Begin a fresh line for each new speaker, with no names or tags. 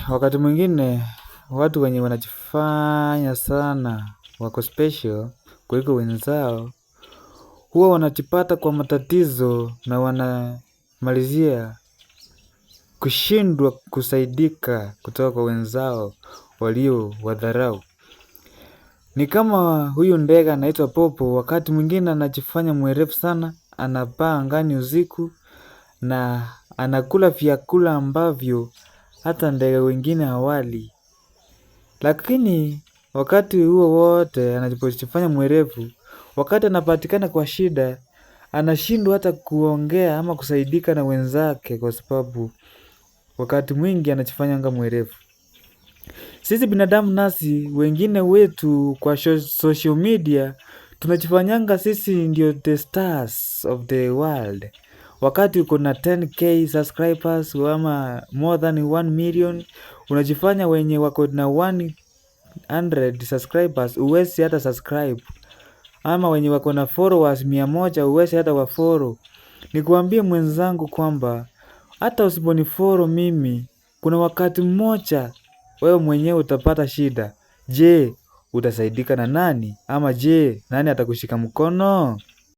Wakati mwingine watu wenye wanajifanya sana wako special kuliko wenzao huwa wanajipata kwa matatizo na wanamalizia kushindwa kusaidika kutoka kwa wenzao walio wadharau. Ni kama huyu ndege anaitwa popo, wakati mwingine anajifanya mwerevu sana, anapaa angani usiku na anakula vyakula ambavyo hata ndege wengine hawali. Lakini wakati huo wote anapojifanya mwerevu, wakati anapatikana kwa shida, anashindwa hata kuongea ama kusaidika na wenzake kwa sababu wakati mwingi anajifanyanga mwerevu. Sisi binadamu nasi wengine wetu kwa social media tunajifanyanga sisi ndio the stars of the world. Wakati uko na 10k subscribers ama more than 1 million, unajifanya wenye wako na 100 subscribers uwezi hata subscribe, ama wenye wako na followers 100 uwezi hata wafollow. Nikuambie mwenzangu kwamba hata usiponifollow mimi, kuna wakati mmoja wewe mwenyewe utapata shida. Je, utasaidika na nani? Ama je, nani atakushika mkono?